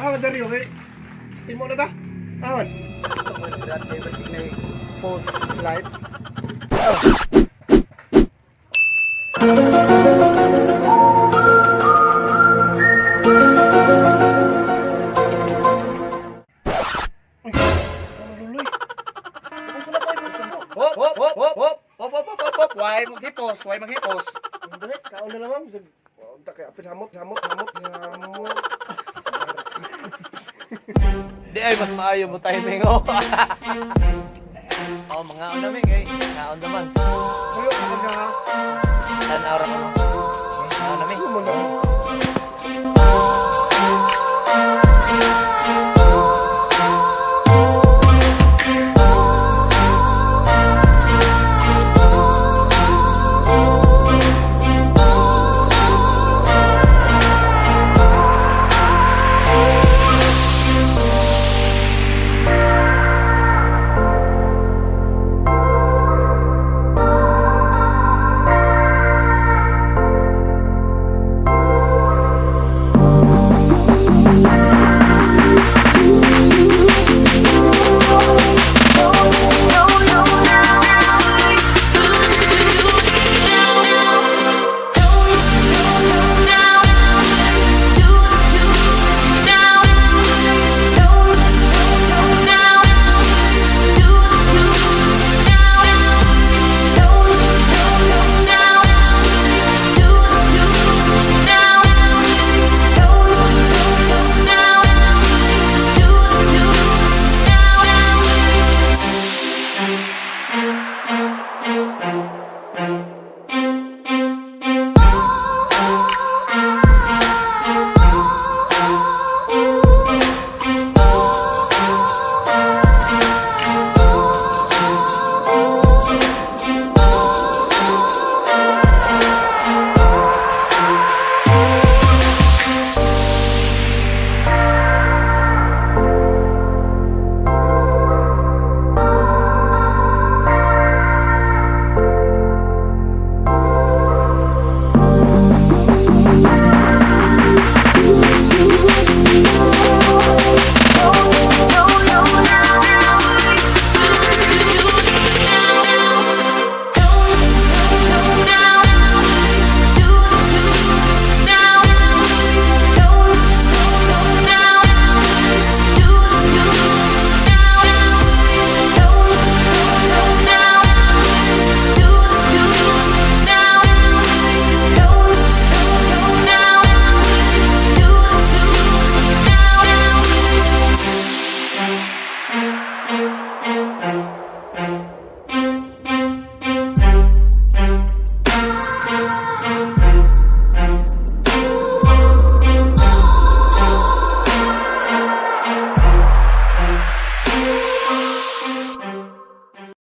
Ah, Dario, kay. Timo na ta. Ahon. Phone slide. Hop, hop, hop, hop, hop. Hop, hop, hop, hop, hop. Why maghipos? Why maghipos? Andre, kaon na lang, ma'am. Unta kay apil hamot, hamot, hamot, hamot. Di ay mas maayo mo timing oh. Oh, mga on namin eh. Naon naman. Tuyo ka na ha. Tan-aw ra ko.